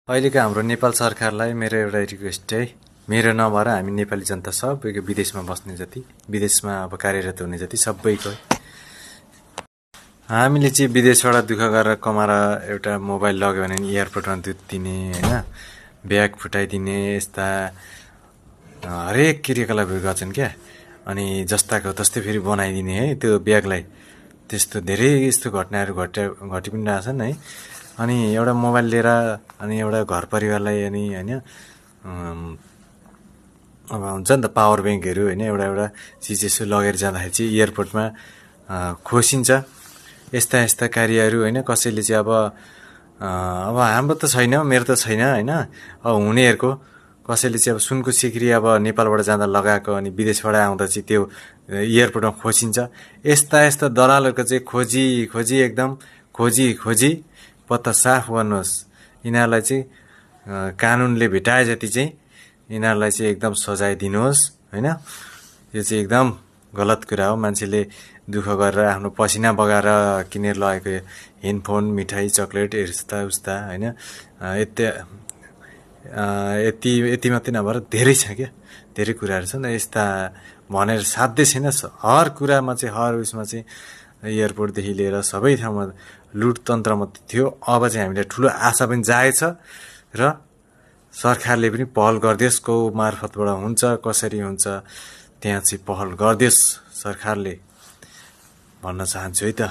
अहिलेको हाम्रो नेपाल सरकारलाई मेरो एउटा रिक्वेस्ट है, मेरो नभएर हामी नेपाली जनता सबैको विदेशमा बस्ने जति, विदेशमा अब कार्यरत हुने जति सबैको हामीले चाहिँ विदेशबाट दुःख गरेर कमाएर एउटा मोबाइल लग्यो भने एयरपोर्टमा दुध दिने होइन, ब्याग फुटाइदिने यस्ता हरेक क्रियाकलापहरू गर्छन् क्या। अनि जस्ताको तस्तै फेरि बनाइदिने है त्यो ब्यागलाई, त्यस्तो धेरै यस्तो घटनाहरू घटि पनि रहेछन् है। अनि एउटा मोबाइल लिएर अनि एउटा घर परिवारलाई अनि होइन अब हुन्छ नि त पावर ब्याङ्कहरू होइन एउटा चिज यसो लगेर जाँदाखेरि चाहिँ एयरपोर्टमा खोसिन्छ। यस्ता यस्ता कार्यहरू होइन कसैले चाहिँ अब हाम्रो त छैन, मेरो त छैन होइन, अब हुनेहरूको कसैले चाहिँ अब सुनको सिक्री अब नेपालबाट जाँदा लगाएको अनि विदेशबाट आउँदा चाहिँ त्यो एयरपोर्टमा खोसिन्छ। यस्ता यस्ता दलालहरूको चाहिँ खोजी एकदम खोजी पत्ता साफ गर्नुहोस्। यिनीहरूलाई चाहिँ कानुनले भेटाए जति चाहिँ यिनीहरूलाई चाहिँ एकदम सजाय दिनुहोस् होइन। यो चाहिँ एकदम गलत कुरा हो। मान्छेले दुःख गरेर आफ्नो पसिना बगाएर किनेर लगेको हेडफोन, मिठाई, चक्लेट यस्ता उस्ता होइन, यति मात्रै नभएर धेरै छ क्या, धेरै कुराहरू छन्। यस्ता भनेर साध्यै छैन। हर कुरामा चाहिँ हर उयसमा चाहिँ एयरपोर्टदेखि लिएर सबै ठाउँमा लुटतन्त्र मात्रै थियो। अब चाहिँ हामीलाई ठुलो आशा पनि जागेछ र सरकारले पनि पहल गरिदियोस्। को मार्फतबाट हुन्छ, कसरी हुन्छ, त्यहाँ चाहिँ पहल गरिदियोस् सरकारले भन्न चाहन्छु है त।